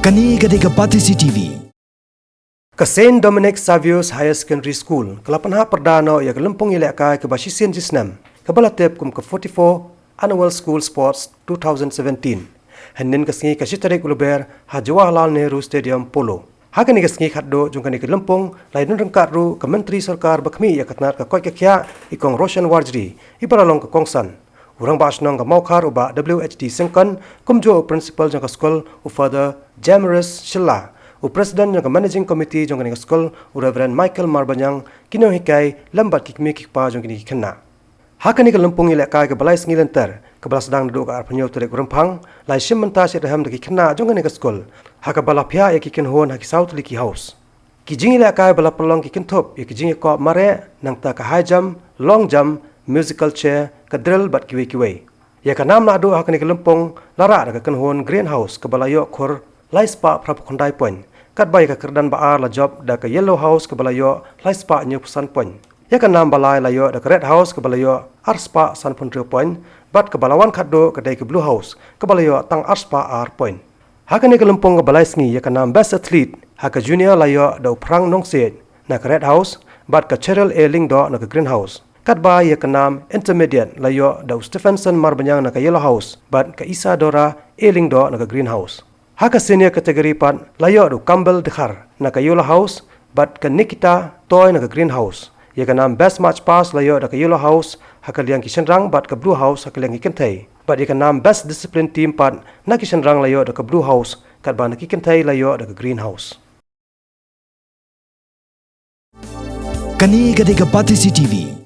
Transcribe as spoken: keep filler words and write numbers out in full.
Kane ka dei ka Batesi T V. Ka Saint Dominic Saviour's Higher Secondary School ka la pynhap pyrda noh ïa ka lympung ïalehkai kaba shisien shisnem kaba la tip kum ka forty-four Annual School Sports two thousand seventeen. Hynnin ka sngi ka shi tarik u Lber ha Jawaharlal Nehru Stadium, Polo. Ha kane ka sngi khatduh jong kane ka lympung la ïadon ryngkat ruh ka Myntri Sorkar ba khmih ïa ka tnat ka koit ka khiah, i Kong Roshan Warjri, iba la long ka kongsan, u Rangbah Shnong ka Mawkhar u Bah W H D Syngkon, kumjuh u Principal jong ka skul u Father Jamiris Shylla, u President jong ka Managing Committee jong kane ka skul u Reverend Michael Marbaniang, ki nonghikai lem bad ki kmie ki kpa jong kine ki khynnah. Ha kane ka lympung ïalehkai kaba lai sngi lynter kaba la sdang naduh ka arphew hynñiew tarik u Rymphang, la ïashim bynta shitrhem da ki khynnah jong kane ka skul ha kaba la phiah ïa ki kynhun ha ki saw tylli ki house. Ki jingïalehkai ba la pynlong ki kynthup ïa ki jingïakop mareh, nangta ka high jump, long jump, musical chair, ka drill bad kiwei kiwei. Ïa ka nam naduh ha kane ka lympung la rah da ka kynhun Greenhouse kaba la ïoh khur lai spah phra phew khyndai point. Katba ïa ka kyrdan ba ar la jop da ka Yellow House kaba la ïoh lai spah hynñiew phew san point. Ïa ka nam ba lai la ïoh da ka Red House kaba la ïoh ar spah san phew hynriew point, bad kaba la wan khatduh ka dei ka Blue House kaba la ïoh tang ar spah ar point. Ha kane ka lympung kaba lai sngi, ïa ka nam Best Athlete ha ka Junior la ïoh da u Phrang Nongsiej na ka Red House, bad ka Cheryl A Lyngdoh na ka Greenhouse. Katba ïa ka nam Intermediate la ïoh da u Stephenson Marbaniang na ka Yellow House bad ka Isadora A Lyngdoh na ka Greenhouse. Ha ka Senior Category pat la ïoh da u Campbell Dkhar na ka Yellow House bad ka Nikita Toy na ka Greenhouse. Ïa ka nam Best March Past la ïoh da ka Yellow House ha ka liang ki shynrang bad ka Blue House ha ka liang ki kynthei. Bad ïa ka nam Best Discipline Team pat na ki shynrang la ïoh da ka Blue House, katba na ki kynthei la ïoh da ka Greenhouse. Kane ka dei ka Batesi T V.